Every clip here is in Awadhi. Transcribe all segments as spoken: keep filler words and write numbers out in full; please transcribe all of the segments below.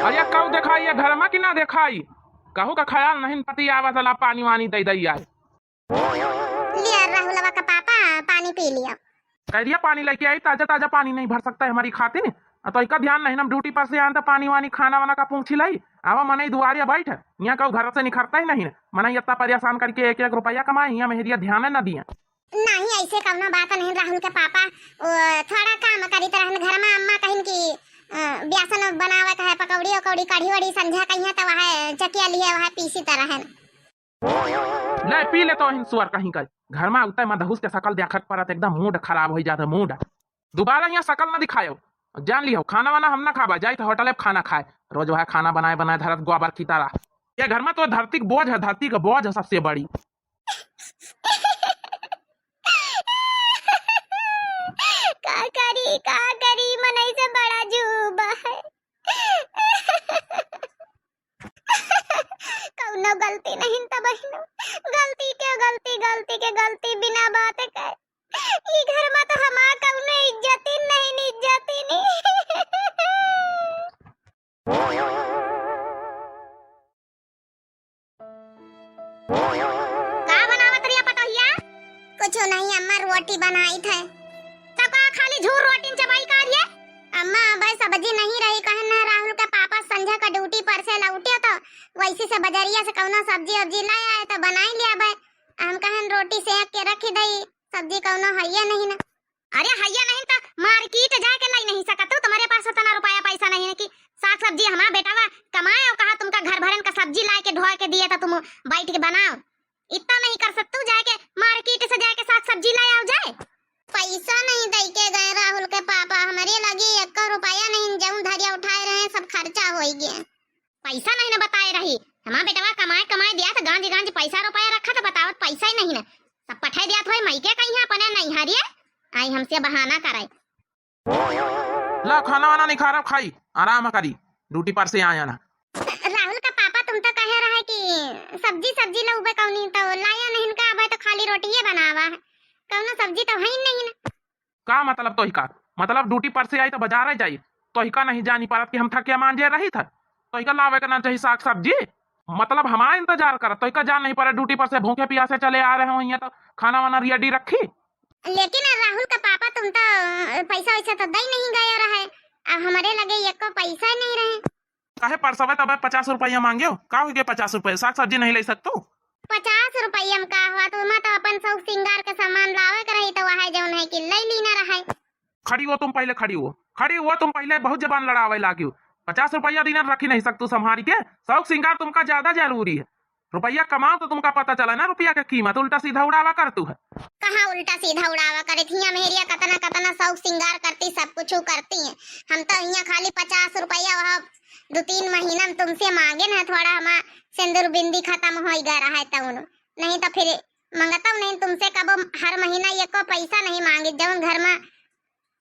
अरे कऊ देखाई, ये घर मा कि ना देखाई? कहू का ख्याल नहीं पति आवा, साला पानी वानी दे दई आए। लिया राहुलवा का पापा, पानी पी लिया। कह दिया पानी लेके आई, ताजा ताजा पानी नहीं भर सकता है हमारी खातिर। आ तो इका ध्यान नहीं, हम ड्यूटी पर से आन तो पानी वानी खाना वाना का पूछी लाई। आवा मनई दुआरे बैठ, यहाँ कहू घर से निखरता ही नहीं। मनई इतना परेशान करके एक एक रुपया कमाए, यहाँ मेहरिया ध्यान न दिया। नहीं, ऐसे कौनो बात नहीं राहुल के पापा। वो थोड़ा काम करीत रहन घर मा, अम्मा कहिन कि, अ, बेसन बनावे का है, पकौड़ी उकौड़ी, कढ़ी वढ़ी संझा कहिया तो वह चकिया लिए वह पीसी तरह है। ले पी ले तो हिन सुअर कहीं का। घर मा उतै मदहुस के सकल देखत परत एकदम मूड खराब होई जात है, मूड। दोबारा यहाँ सकल न दिखायो। जान लियो, खाना वाना हम ना खाबा, जाई तो होटले पे खाना खाए। रोज वह खाना बनाए बनाए धरत गोबर की तरह। ये घर मा तो धरती के बोझ है, धरती के बोझ है सबसे बड़ी। का करी, का करी, मनई से बड़ा जुबा है। कौनो गलती नहीं त बहिनो, गलती के गलती, गलती के गलती, बिना बात के। ई घर मा तो हमार कौनो इज्जत ही नहीं, इज्जत ही नहीं। का बनावत रहिया पतोहिया? कुछ नहीं अम्मा, रोटी बनाइत है। तो का खाली झूर रोटी चबाई का लिए? अम्मा, अबे सब्जी नहीं रही, कहन न राहुल के पापा संझा का ड्यूटी पर से लौटे तो वैसे से बजरिया से कौनो सब्जी वब्जी लाए आए तो बनाई लिया बे। हम कहन रोटी सेक के रखी दई, सब्जी कौनो हइये नहीं ना। अरे हइया नहीं त मार्केट जाके लाई नहीं सकत हो, तुम्हारे पास उतना रुपया पैसा नहीं है कि साग सब्जी हमार बेटावा कमाए और कहा तुमका घर भरन का सब्जी लाए के ढोए के दिए तो तुम बैठ के बनाओ। इतना नहीं कर सकत हो जाके मार्केट से जाके साग सब्जी लाए आओ जाए। पैसा नहीं दई के गए राहुल के पापा, हमारे लगे एक रुपया नहीं, जौन धरिया उठाए रहे सब खर्चा होई गया। पैसा नहीं न बताए रही, हमार बेटवा कमाए कमाए दिया तो गांज गांज पैसा रुपया रखा तो बतावत पैसा ही नहीं न। सब पठाए दिया तो मई के कहीं अपने नहीं हरिए, आई हमसे बहाना कराए। ला खाना वाना नहीं खा रहा, खाई आराम करी, ड्यूटी पर से आया ना। राहुल का पापा तुम तो कहे रहे कि सब्जी सब्जी लउबे कौनी, तो लाया नहीं का, अबे तो खाली रोटिए बनावा है, कौनो सब्जी तो है ही नहीं ना। का मतलब तोहिका? मतलब ड्यूटी पर से आई तो बाजारे जाई, तोहिका नहीं जानी परत कि हम थकिया मांजे रही था? तोहिका लावे के ना चाही साग सब्जी, मतलब हमारा इंतजार करत, तोहिका जान नहीं पड़े ड्यूटी पर से भूखे पियासे चले आ रहे हो, यहाँ तो खाना वाना रेडी रखी। लेकिन राहुल का पापा तुम तो पैसा वैसा तो दई नहीं गए रहे, अब हमारे लगे एको पैसा ही नहीं रहे। काहे परसवे तबे पचास रुपया मांगे हो? का हो गया पचास रुपया? साग सब्जी नहीं ले सकतू? पचास रुपया में का हुआ? तुम्हें तो अपन शौक सिंगार के सामान लावे के रही तो वह जौन है कि ले लीना रहे। खड़ी हो तुम पहले, खड़ी हो, खड़ी हो तुम पहले, बहुत जबान लड़ावे लागी हो। पचास रुपया दिन रखी नहीं सकतू संभारी के, शौक सिंगार तुमका ज्यादा जरूरी है। रुपया कमाओ तो तुमका पता चला ना रुपया के कीमत, उल्टा सीधा उड़ावा करतू है। कहाँ उल्टा सीधा उड़ावा करे थी? मेहरिया कतना कतना शौक सिंगार करती, सब कुछ करती है। हम तो यहाँ खाली पचास रुपया वह दो तीन महीना में तुमसे मांगे ना, थोड़ा हमार सिंदूर बिंदी खत्म हो गया रहा है तो उन, नहीं तो फिर मंगता नहीं तुमसे कबो, हर महीना एको पैसा नहीं मांगे, जौन घर में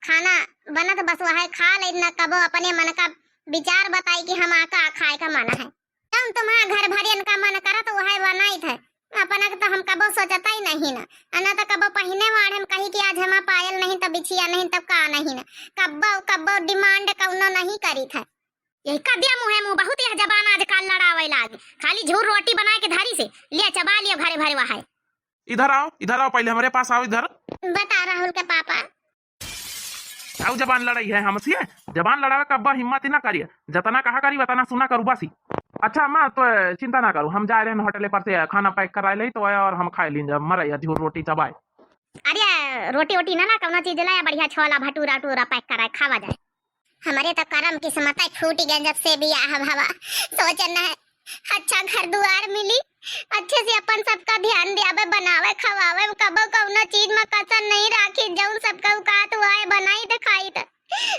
खाना बनत बस वह खा ले, न कबो अपने मन का विचार बताई कि हम का खाए का मन है। जौन तुम्हारा घर भरियन का मन करत वह बनाई थे, अपना के तो हम कबो सोचता ही नहीं ना। अना तो कबो पहिने वाढ़े में कही कि आज हमार पायल नहीं तो बिछिया नहीं तो का नहीं ना, कब्बो कब्बो डिमांड कौनो नहीं करी थे। यही कदिया मुँहे मुँह बहुत यह जबान आजकल लड़ावे लागी, खाली झूर रोटी बनाए के धरी से लिया चबा लियो घरे भरे वहाए। इधर आओ, इधर आओ, पहले हमारे पास आओ इधर। बता राहुल के पापा। आओ, जबान लड़ाई है हमसे, जबान लड़ावे का अब्बा हिम्मत ही ना करिए, जतना कहा करी वतना सुना करू बस ही। अच्छा अम्मा, तो चिंता ना करू, हम जा रहे हैं होटल पर से खाना पैक करा ले तो और हम खाए लीन जब मरे या झूर रोटी चबाए। अरे रोटी वोटी ना, ना कौनो चीज लाया, बढ़िया छोला भटूरा टूरा पैक कराए खावा जाए। हमरे तो करम किस्मत फूट गए जब से बियाह भवा। सोचन है अच्छा घर दुआर मिली, अच्छे से अपन सबका ध्यान दियावे, बनावे खवावे, कबो कौनो चीज में कसर नहीं राखी, जौन सबका औकात हुआ है बनाई तो खाई तो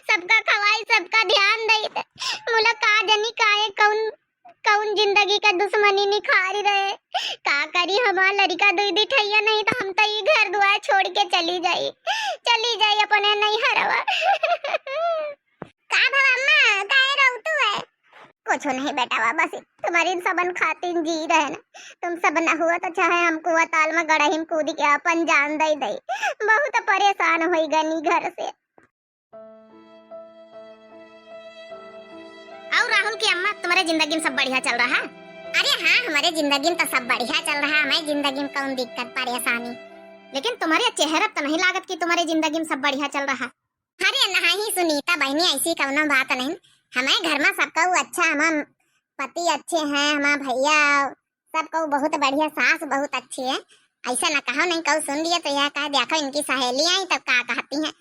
सबका खवाई, सबका ध्यान दई तो मुला का जनी काहे कौन कौन जिंदगी का दुश्मनी निखारी रहे। का करी हमार लड़िका दुई दुई ठैया नहीं तो हम तो ई घर दुआर छोड़ के चली जाई, चली जाई अपने नैहरवा। का भवा अम्मा, काहे रोवतू है? कुछ नहीं बेटावा, बस तुम्हारी सबन खातिन जी रहे ना, तुम सब ना हुआ तो चाहे हम कुआं ताल में गड़ही में कूद के अपन जान दे दे। बहुत परेशान होई गनी घर से। और राहुल की अम्मा, तुम्हारे जिंदगी में सब बढ़िया चल रहा है? अरे हाँ, हमारे जिंदगी में तो सब बढ़िया चल रहा है, हमारे जिंदगी में कौन दिक्कत परेशानी? लेकिन तुम्हारे चेहरे पे तो नहीं लागत कि तुम्हारे जिंदगी में सब बढ़िया चल रहा। अरे नहीं सुनीता बहनी, ऐसी कौनो बात नहीं। हमारे घर में सबका वो अच्छा, हमारे पति अच्छे हैं, हमारे भैया सबका वो बहुत बढ़िया, सास बहुत अच्छी है। ऐसा ना कहो, नहीं कहू सुन लिए तो यह कह, देखो इनकी सहेली आई तब का कहती हैं।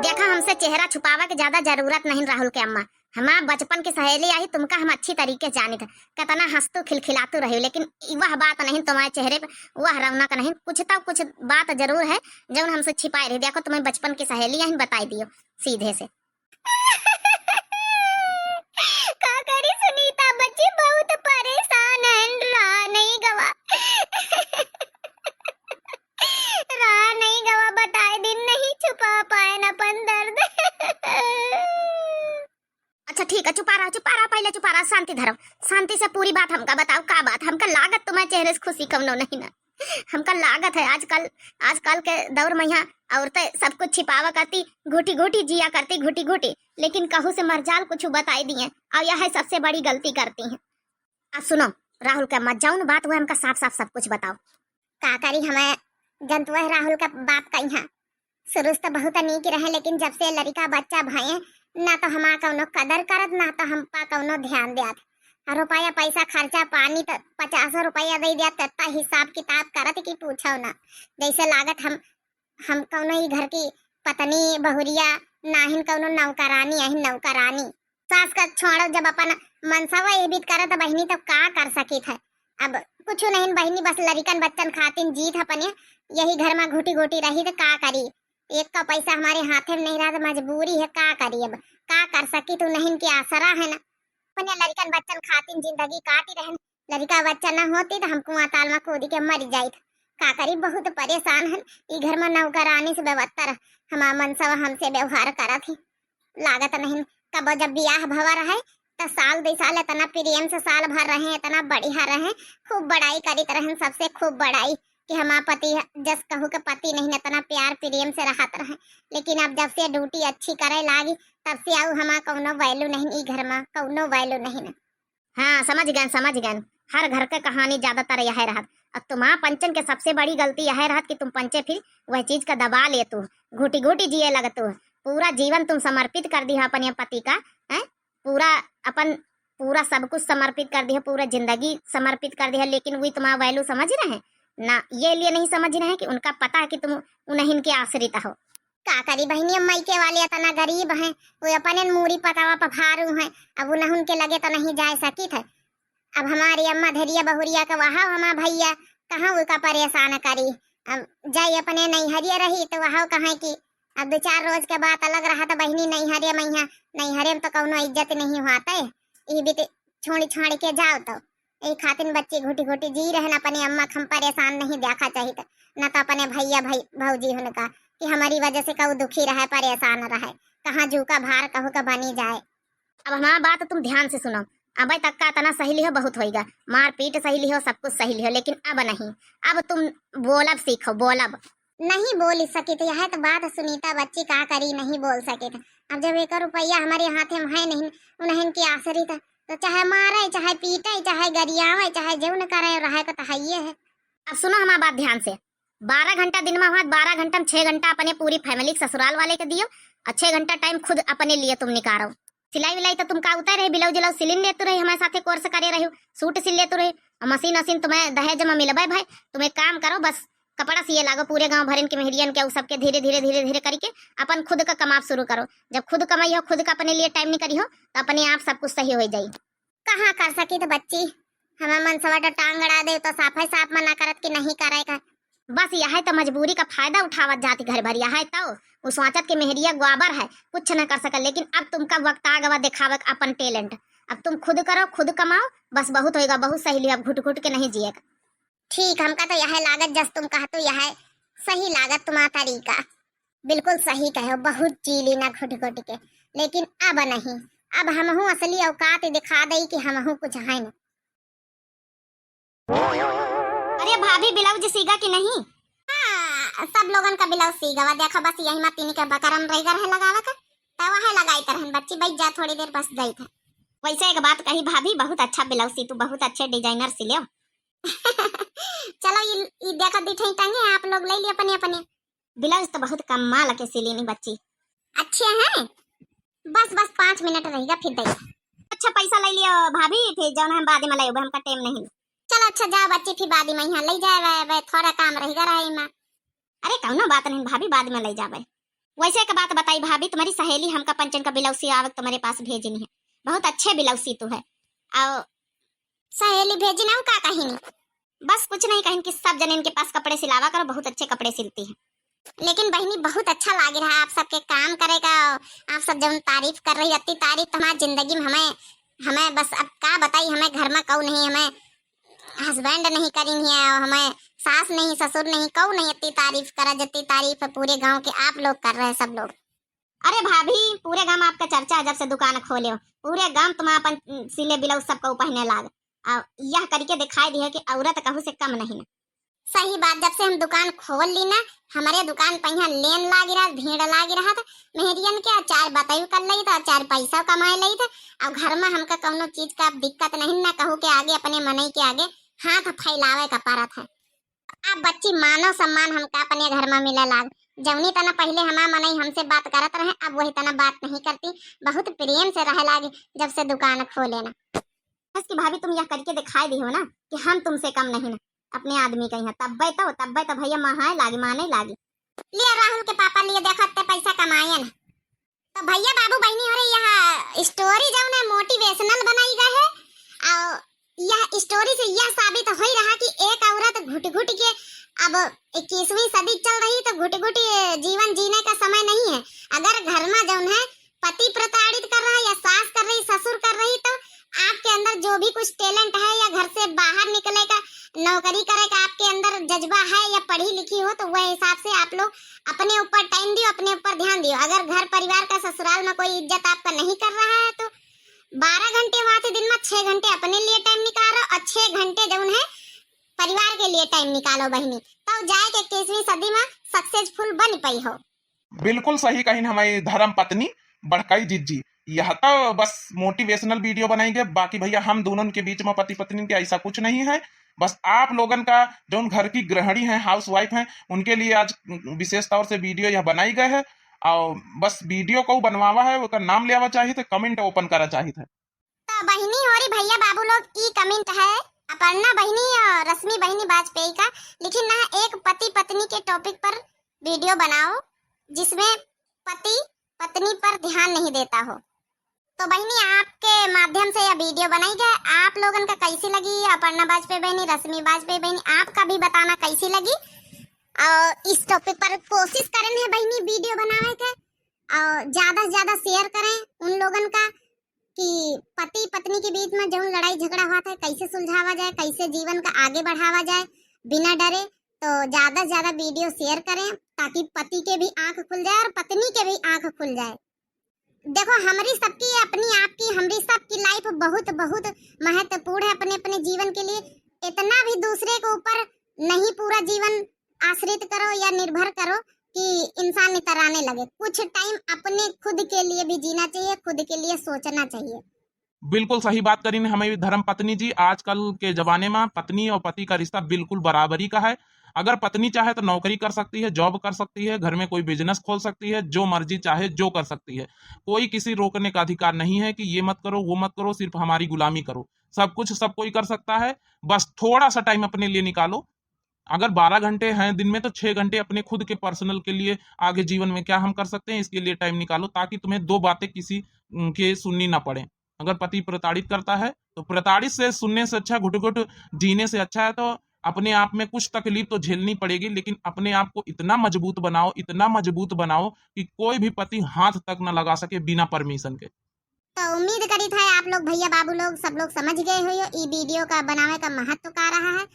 देखा, हमसे चेहरा छुपावे के ज्यादा जरूरत नहीं राहुल के अम्मा। हमार बचपन की सहेली आई, तुमका हम अच्छी तरीके से जानित है, कितना हंसतू खिलखिलातू रही, लेकिन ई वह बात नहीं तुम्हारे चेहरे पे, वह रौनक नहीं। कुछ तो कुछ बात जरूर है जौन हमसे छिपाए रही। देखो, तुम्हें बचपन की सहेली आई, बताई दियो सीधे से। का करी सुनीता बच्ची, बहुत परेशान है, रहा नहीं गवा। रहा नहीं गवा, बताए दिन नहीं छुपा पाए न अपन दर्द। अच्छा ठीक है, चुपा रहा, चुपा रहा, पहले चुपा रहा, शांति धरो, शांति से पूरी बात हमका बताओ, का बात? हमका लागत तुम्हारे चेहरे से खुशी कौनो नहीं ना, हमका लागत है आजकल, आजकल के दौर में यहाँ औरतें सब कुछ छिपावा करती, घुटी घुटी जिया करती, घुटी घुटी, लेकिन कहू से मरजाल कुछ बताई दिए, और यह सबसे बड़ी गलती करती हैं। अब सुनो, राहुल के अम्मा, जौन बात हुआ हमका साफ साफ सब कुछ बताओ। का करी, हमें जनतुआ राहुल का बाप का यहाँ शुरू से तो बहुत नीक रहे, लेकिन जब से लड़िका बच्चा भये, ना तो हमार कौनो कदर करत, ना तो हम पा कौनो ध्यान देत। और रुपया पैसा खर्चा पानी तो पचासो रुपया दे देत, तत्ता हिसाब किताब करत कि पूछो ना। जैसे लागत हम, हम कौनो ही घर की पत्नी बहुरिया, नाहिन कौनो नौकरानी, अहिन नौकरानी। सास का छोड़ो, जब अपन मनसवा ये बीत करत बहिनी, तब का कर सकित है? अब कुछ नहीं बहिनी, बस लड़िकन बच्चन खातिन जीत है अपने, यही घर में घुटी घुटी रही तो का करी? एक का पैसा हमारे हाथे में नहीं रहा तो मजबूरी है, का करी? अब का कर सकी, तू नहीं के आसरा है ना, अपने लड़िकन बच्चन खातिन जिंदगी काटी रहन। लड़िका बच्चा न होती तो हम कुआं ताल में कूद के मर जाइत। का करी, बहुत परेशान हन, ई घर में नौकरानी से बेवत्तर हमार मनसवा हमसे व्यवहार करत ही। लागत नहीं, कबो जब बियाह भवा रहे, त साल दो साल इतना प्रेम से साल भर रहे, इतना बढ़िया रहे, खूब बड़ाई करीत रहन, सबसे खूब बड़ाई कि हमार पति जस कहू के पति नहीं, इतना प्यार प्रेम से रहत रहे। लेकिन अब जब से ड्यूटी अच्छी करे लागी, तब से आऊ हमार कौनो value नहीं, ई घर में कौनो value नहीं। हाँ, समझ गए, समझ गए। हर घर के कहानी ज्यादातर यह रहत। अब तुम्हार पंचन के सबसे बड़ी गलती यह रहत कि तुम पंचे फिर वह चीज का दबा लेतू, घुटी घुटी जिए लगतू। पूरा जीवन तुम समर्पित कर दिया अपने पति का, हैं? पूरा अपन, पूरा सब कुछ समर्पित कर दिया, पूरा जिंदगी समर्पित कर दिया, लेकिन वी तुम्हार value समझ रहे ना, ये लिए नहीं समझ रहे कि उनका पता है कि तुम उन्हीं के आश्रित हो। का करी बहिनी, अब मइके वाले इतना गरीब हैं, वो अपने मूरी पतावा पफारू हैं, अब उन्हन के लगे तो नहीं जा सकित है। अब हमारी अम्मा धरिया बहुरिया का वहा हमार भैया कहाँ उनका परेशान करी, अब जाई अपने नैहरिया रही तो वहा कहें कि अब दो चार रोज के बात अलग रहा तो बहिनी नैहरे में, यहाँ नैहरे में तो कौनो इज्जत नहीं हुआ तय, ई बीत छोड़ी छाड़ी के जाओ तो। यही खातिन बच्ची घुटी घुटी जी रहन, अपने अम्मा के हम परेशान नहीं देखा चाहित, न तो अपने भैया भाई भौजी हुनका कि हमारी वजह से कहू दुखी रहे, परेशान रहे, कहाँ जू का भार कहू का बनी जाए। अब हमार बात तुम ध्यान से सुनो, अबे तक का इतना सही लिहो बहुत होइगा, मारपीट सही लिहो, सब कुछ सही लिहो, लेकिन अब नहीं, अब तुम बोलब सीखो, बोलब। नहीं बोल सकित, यह तो बात सुनीता बच्ची का करी, नहीं बोल सकित। अब जब एक रुपया हमारे हाथे में है नहीं, उन्हन के आश्रित, तो चाहे मारे, चाहे पीटे, चाहे गरियावे, चाहे जौन करे, रहे को तो हइये है। अब सुनो हमार बात ध्यान से, बारह घंटा दिन में हुआ, बारह घंटा में छह घंटा अपने पूरी family के ससुराल वाले के दियो, और छह घंटा time खुद अपने लिए तुम निकारो। सिलाई विलाई तो तुम का उतर रहे, blouse व्लाउज सिलिन लेतू रहे, हमारे साथे course करे रहे, suit सिल लेतू रहे, और मशीन वशीन तुम्हें दहेज में मिलबे भाई। तुम एक काम करो, बस कपड़ा सिए लागो, पूरे गांव भरिन के मेहरियन के, उ सबके धीरे धीरे धीरे धीरे करके अपन खुद का कमाब शुरू करो। जब खुद कमाई हो, खुद का अपने लिए time निकली हो, तो अपने आप सब कुछ सही हो जाई। कहाँ कर सकित बच्ची, हमार मनसवा तो टांग अड़ा दे तो साफे साफ मना करत कि नहीं करे का। बस यह तो मजबूरी का फायदा उठावत जाती घर भर, यह तो उ सोचत के मेहरिया ग्वाबर है, कुछ न कर सकल, लेकिन अब तुमका वक्त आ गवा दिखावे का अपन talent। अब तुम खुद करो, खुद कमाओ, बस बहुत होएगा, बहुत सही लियो, अब घुट घुट के नहीं जिएगा। ठीक, हमका तो यह लागत जस तुम कहतो यह सही लागत तुम्हारा तरीका। बिल्कुल सही कहो, बहुत जी ली ना घुट घुट के, लेकिन अब नहीं, अब हमहू असली औकात दिखा दई कि हमहू कुछ है न। अरे भाभी, blouse सीगा कि नहीं? हाँ, सब लोगन का blouse सीगा वा। देखो बस यही मत तीन के बकरम रह गए है लगावे का, तो वह लगाइत रहन बच्ची, बैठ जा थोड़ी देर बस जाइत है। वैसे एक बात कही भाभी, बहुत अच्छा ब्लाउज सी तू, बहुत अच्छे डिजाइनर सी लेव। चलो, ई, ई देखो, दी ठई टंगे, आप लोग ले लियो अपने अपने। ब्लाउज तो बहुत कमाल के सिलीनी बच्ची। अच्छे हैं, बस, बस पाँच मिनट रहेगा, फिर दे। अच्छा, पैसा ले लियो भाभी, फिर जौन हम बाद में ले, हमका टाइम नहीं। चलो, अच्छा, जाओ बच्ची, फिर बाद में यहाँ ले जाए, वे, वे थोड़ा काम रहेगा रहे में। अरे, कौनो बात नहीं भाभी, बाद में ले जावे। वैसे एक बात बताई भाभी, तुम्हारी सहेली हमका पंचन का ब्लाउज सियावे तुम्हारे पास भेजनी है, बहुत अच्छे ब्लाउज सीतू है। और सहेली भेजी ना, का कहिनी? बस कुछ नहीं कहिन कि सब जने इनके पास कपड़े सिलावा करो, बहुत अच्छे कपड़े सिलती है। लेकिन बहिनी, बहुत अच्छा लाग रहा आप सबके काम करे का, आप सब जौन तारीफ कर रही, अति तारीफ तो हमारी जिंदगी में हमें, हमें बस अब का बताई, हमें घर में कऊ नहीं, हमें हस्बैंड नहीं करीन है, और हमें सास नहीं, ससुर नहीं, कऊ नहीं अति तारीफ करा, जति तारीफ है पूरे गांव के आप लोग कर रहे हैं, सब लोग। अरे भाभी, पूरे गांव आपका चर्चा है, जब से दुकान खोले हो, पूरे गांव तुम अपन, उम, सिले ब्लाउज सबको पहने लाग। आ यह करके दिखाई दिया कि औरत कहू से कम नहीं ना। सही बात, जब से हम दुकान खोल ली ना, हमारे दुकान पे यहाँ लेन लागी रहा, भीड़ लागी रहा था, मेहरियन के अचार बताई कर लई था, अचार पैसा कमाए लई था। अब घर में हमका कौनो चीज का दिक्कत नहीं, ना कहू के आगे, अपने मनई के आगे हाथ फैलावे का परत है। अब बच्ची, मानव सम्मान हमका अपने घर में मिले लाग। जौनी तना पहले हमार मनई हमसे बात करत रहे, अब वही तना बात नहीं करती, बहुत प्रेम से रहे लाग जब से दुकान खोले ना। बस कि भाभी, तुम यह करके दिखाई दी हो ना कि हम तुमसे कम नहीं ना अपने आदमी के यहाँ। तब्बे तो, तब्बे तो भैया महाए लागी, माने लागी। लिया राहुल के पापा, लिए देखत ते पैसा कमाए ना। तो भैया बाबू बहिनी हो रही, यह स्टोरी जौन है मोटिवेशनल बनाई गए है, और यह स्टोरी से यह साबित हो ही रहा कि एक औरत घुट घुट के, अब इक्कीसवीं सदी चल रही तो घुट घुट जीवन जीने का समय नहीं है। अगर घर में जौन है पति प्रताड़ित कर रहा है या सास कर रही, ससुर कर रही, तो आपके अंदर जो भी कुछ टैलेंट है या घर से बाहर निकले का, नौकरी करे का आपके अंदर जज्बा है या पढ़ी लिखी हो, तो वह हिसाब से आप लोग अपने ऊपर टाइम दियो, अपने ऊपर ध्यान दियो। अगर घर परिवार का ससुराल में कोई इज्जत आपका नहीं कर रहा है तो बारह घंटे वहाँ से दिन में छह घंटे अपने लिए टाइम निकालो और छह घंटे जौन है परिवार के लिए टाइम निकालो बहिनी, तब जाए के इक्कीसवीं सदी में सक्सेसफुल बन पाई हो। बिल्कुल सही कहिन हमारी धर्म पत्नी बड़काई जिज्जी। यह तो बस मोटिवेशनल वीडियो बनाई गए, बाकी भैया हम दोनों के बीच में पति पत्नी के ऐसा कुछ नहीं है। बस आप लोगन का जौन घर की गृहिणी हैं, हाउस वाइफ हैं, उनके लिए आज विशेष तौर से वीडियो यह बनाई गए है। और बस वीडियो को बनवावा है, ओकर नाम लेवा चाहिए थे, कमेंट ओपन करा चाहिए थे। तो बहिनी हो रही भैया बाबू लोग, ई कमेंट है अपर्णा बहिनी और रश्मि बहिनी वाजपेयी का, लेकिन ना एक पति पत्नी के टॉपिक पर वीडियो बनाओ जिसमें पति पत्नी पर ध्यान नहीं देता हो। तो बहिनी, आपके माध्यम से यह वीडियो बनाई गई, आप लोगन का कैसी लगी? अपर्णा वाजपेयी बहिनी, रश्मि वाजपेयी बहिनी, आपका भी बताना कैसी लगी। और इस टॉपिक पर कोशिश करें है बहिनी वीडियो बनावे के, और ज्यादा से ज्यादा शेयर करें उन लोगन का कि पति पत्नी के बीच में जौन लड़ाई झगड़ा हुआ था, कैसे सुलझावा जाए, कैसे जीवन का आगे बढ़ावा जाए बिना डरे। तो ज्यादा से ज्यादा वीडियो शेयर करें ताकि पति के भी आंख खुल जाए और पत्नी के भी आंख खुल जाए। देखो, हमरी सबकी अपनी आपकी, हमरी सबकी लाइफ बहुत, बहुत महत्वपूर्ण है अपने, अपने जीवन के लिए। इतना भी दूसरे के ऊपर नहीं पूरा जीवन आश्रित करो या निर्भर करो कि इंसान इतराने लगे। कुछ टाइम अपने खुद के लिए भी जीना चाहिए, खुद के लिए सोचना चाहिए। बिल्कुल सही बात करी ने हमारी धर्म पत्नी जी। आजकल के जमाने में पत्नी और पति का रिश्ता बिल्कुल बराबरी का है। अगर पत्नी चाहे तो नौकरी कर सकती है, जॉब कर सकती है, घर में कोई बिजनेस खोल सकती है, जो मर्जी चाहे जो कर सकती है। कोई किसी रोकने का अधिकार नहीं है कि ये मत करो, वो मत करो, सिर्फ हमारी गुलामी करो। सब कुछ सब कोई कर सकता है, बस थोड़ा सा टाइम अपने लिए निकालो। अगर बारह घंटे हैं दिन में, तो छह घंटे अपने खुद के पर्सनल के लिए, आगे जीवन में क्या हम कर सकते हैं, इसके लिए टाइम निकालो, ताकि तुम्हें दो बातें किसी, उम, के सुननी ना पड़े। अगर पति प्रताड़ित करता है, तो प्रताड़ित से सुनने से अच्छा, घुट घुट जीने से अच्छा है। तो अपने आप में कुछ तकलीफ तो झेलनी पड़ेगी, लेकिन अपने आप को इतना मजबूत बनाओ, इतना मजबूत बनाओ कि कोई भी पति हाथ तक न लगा सके बिना परमिशन के। तो उम्मीद करी था आप लोग, भैया बाबू लोग, सब लोग समझ गए हो ई वीडियो का बनावे का महत्व का रहा है।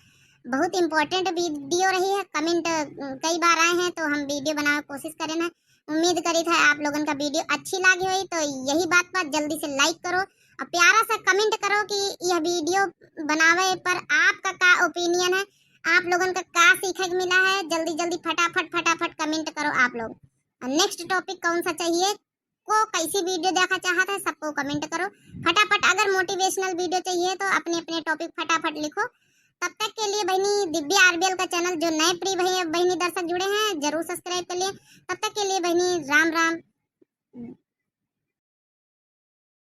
बहुत इंपॉर्टेंट वीडियो रही है। कमेंट, अ, कई बार आए हैं, तो हम वीडियो बनावे की कोशिश करें ना। उम्मीद करी था आप लोगन का वीडियो अच्छी लागी होई, तो यही बात पर जल्दी से लाइक करो और प्यारा सा कमेंट करो कि यह वीडियो बनावे पर आपका का ओपिनियन है, आप लोगन का का सीखे के मिला है। जल्दी जल्दी फटाफट फटाफट कमेंट करो आप लोग। और नेक्स्ट टॉपिक कौन सा चाहिए, सबको कैसी वीडियो देखा चाहत है, सबको कमेंट करो फटाफट। अगर मोटिवेशनल वीडियो चाहिए तो अपने अपने टॉपिक फटाफट लिखो। तब तक के लिए बहनी, दिव्या आरबीएल का चैनल जो नए प्रिय भाई बहनी दर्शक जुड़े हैं, जरूर सब्सक्राइब कर लिए। तब तक के लिए बहनी, राम राम।